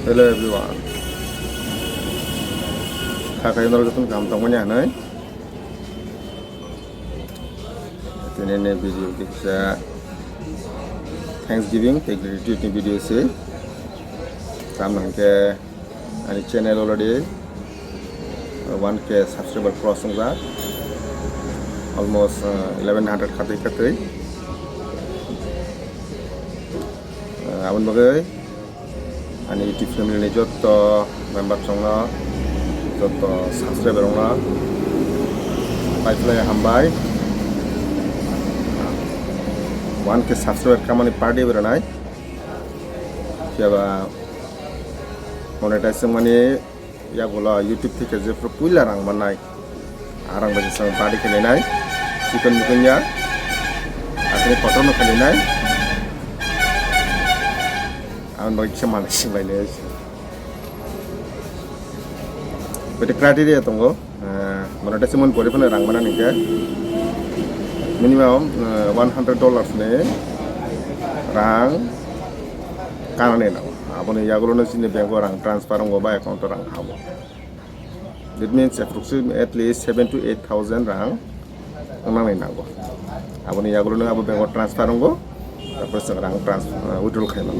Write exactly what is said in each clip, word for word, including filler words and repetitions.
Hello everyone. Kha khe norok jotono kaham tongmani hinwi. Tini ni video kisa Thanksgiving tei gratitude ni video se. Tamni hwnkhe ani channel already one K subscriber cross wngjak. Almost, uh, eleven hundred khatwi khatwi. Uh, aboni bagwi ani YouTube family ni jotto member chongno, jotto subscriber rokno pai phlai hambai. One K subscriber kamani party beranai. Phiya ba monetize wngmani yagulo YouTube theke jephru puila rang mannai. Arang bai jesa badi khe nai. Chikon mikon ya. Atini kotor no khe nai. Ang bai kisa manai sing bai nai. Bete criteria tongo. Eh, monetize mon pore phano rang mana ningke. Minimum, eh, one hundred dollars ni rang kanani nang. Aboni yagulo no sini bank o rang transfer wngo ba account o rang habo. That means approximately at least seven to eight thousand rang wngnani nango. Aboni yagulo no abo bank o transfer wngo. Tapos rang transfer, uh, withdrawal khaima.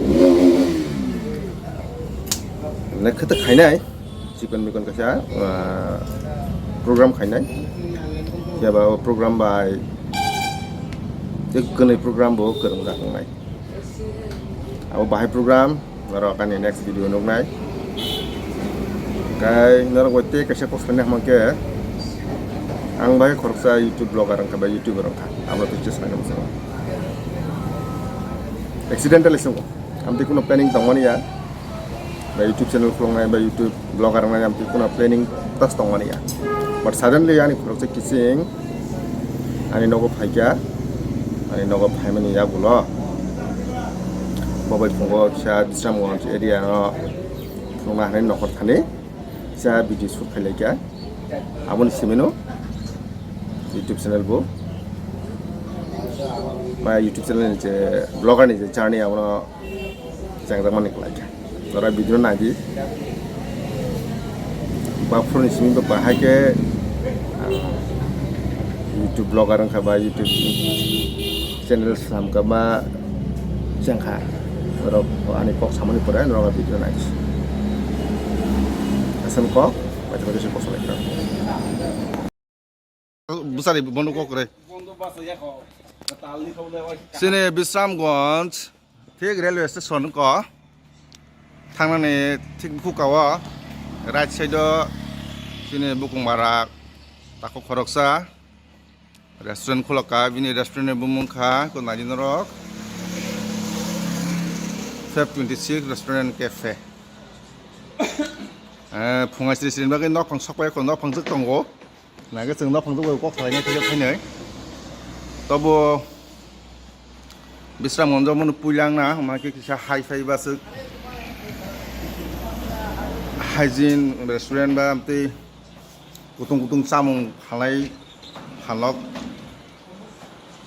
Nek khete khainai. Chikon mikon kaisa, ah, program khainai. Phiya ba o program bai tei kwnwi program bo kwrwngjak wngnai. Abo bahai program norok ani next video nuknai. Kai norok bai tei kaisa kok sanai hwnkhe ang bai khoroksa YouTube vlogger wngkha ba YouTuber wngkha. Abo tei chesnai muchungo. Accidentally swngo. Amtwi kuno planning tongmani ya. Ba YouTube channel khuluknai, ba YouTube vlogger wngnai, amtwi kuno planning tas tongmani ya. But suddenly ani khoroksa kiching ani nogo phaikha, ani nogo phaimani yagulo bo bai phungo kisa Bisramganj area no phunukna hinwi nokhor thani kisa video shoot khailaikha. Aboni simino YouTube channel bo, ba YouTube channel ni je vlogger ni je journey abono chengjakmani kwlai kha. Jora video naidi. Ba phone ni simi ba bahai khe, ah, YouTube vlogger wngkha ba YouTube channel swnamkha ba chengkha. Norok ani kok samani pore norok video naidi. Asal kok, baca baca sih kosong lagi. Bwsari bono kok kwrwi. Chini Bisramganj thik railway station ko thangnani thik bukhuk o right side o chini bukung bara takhuk khoroksa restaurant khulokha, bini restaurant ni bumung kha kunani norok Feb twenty six Restaurant Cafe. Eh, phungai sri sri bagwi nok phang sokpai ko nok phang jwk tongo. Nangkhe chwng nophang jagao kok salaina khe phainai. Tobo Bisramganj o mano puilangna, hwnba khe kisa hi-fi bwswk hygiene restaurant ba amtwi kutung kutung chamung phalnai phalok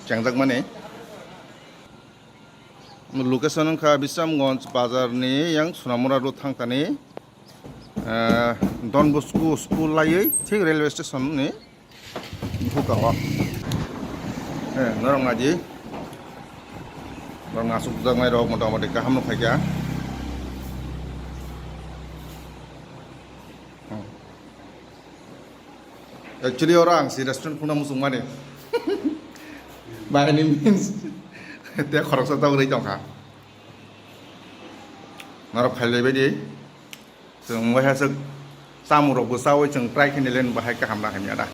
chengjakmani. Location wngkha Bisramganj bazar ni yang Sonamura road thangthani, eh, Don Bosco school laiwi thik railway station ni bukao. Eh, norok naidi. Norok aswk jaknai rok motamoti kaham no khaikha. Hmm. Actually, oro ang si restaurant khuna muchung mani. By any means, te khoroksa togwi tongkha. Norok khailai baidi. Chwng waiha se chamung rok bo chawi chwng try khainai le bahai kaham na hamya da.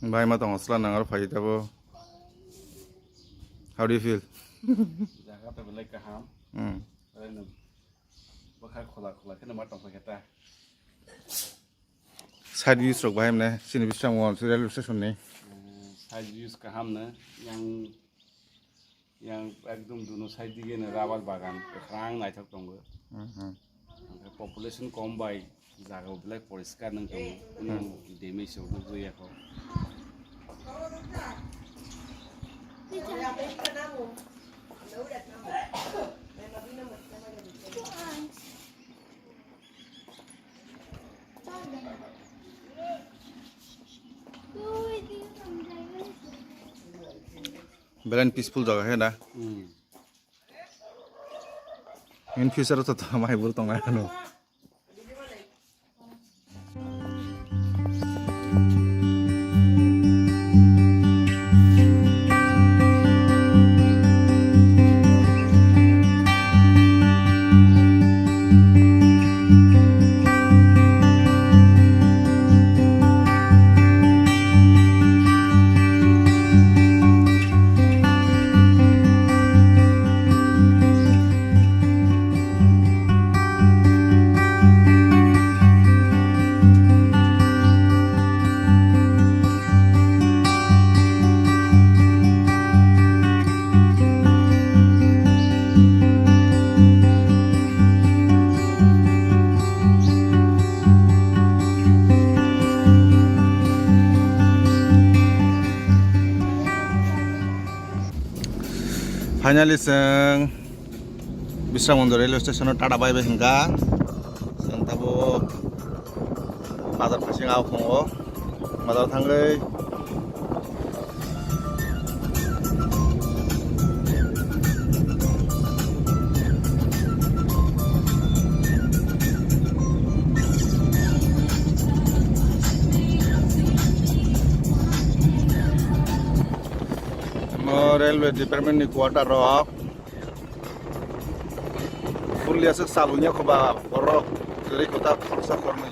Bai ma tongo sla nang aro phai tabo. How do you feel? Jaga to belai kaham. Hmm. Oino bwkha khola khola kheno ma tongkha khe ta. Side views rok bahai mane chini Bisramganj railway station ni. Eh, side views kaham no yang Yang ekdom duno side dige no rubber bagan kwkhwrang naithok tongo. Mhm. Hwnkhe population kom bai jaga belai poriskar nang tongo. Kuno damage rok nukjakya kho. Belai peaceful jaga khe na. Hmm. In future to tama hai buru tonga ano. Finally, chwng Bisramganj railway station o tata bai bai hwnkha. Chwng tabuk bazar phasing o tongo. Bazar thangwi Mo railway department ni quarter rok. Full ya sik salung ya khoba borok kwrwi kwtak khoroksa khornwi.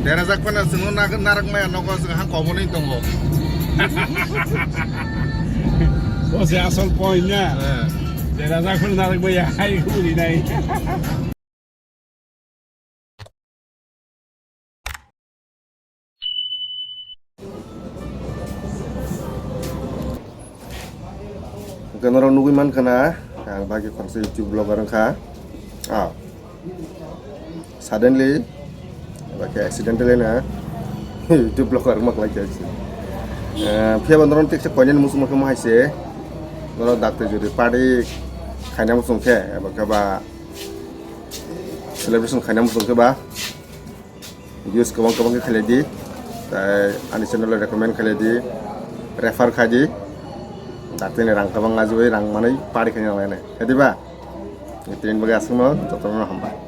Derajak phano chwngno nak-, narwk maya nogo chwng ha kobonwi tongo. O se asol point na. Eh. Derajak phano narwk maya hai uri nai. Hwnkhe norok nugwi mankha na, ang bagwi khoroksa YouTube vlogger wngkha. Ah. Suddenly, eba khe accidentally na, YouTube vlogger wngma khlai khe se. Eh, phiya ba norok teksa koinani muchungma khe mo hai se. Norok dakti jodi party khaina muchung khe, eba khe ba celebration khaina muchung khe ba. Views kwbang kwbang khe khailai di, tei ani channel o recommend khailai di, refer khai di, datini rang kwbang ajugwi rang manwi pari khaina nangnai, khe diba? Tini bagwi aswkno jotono hambai.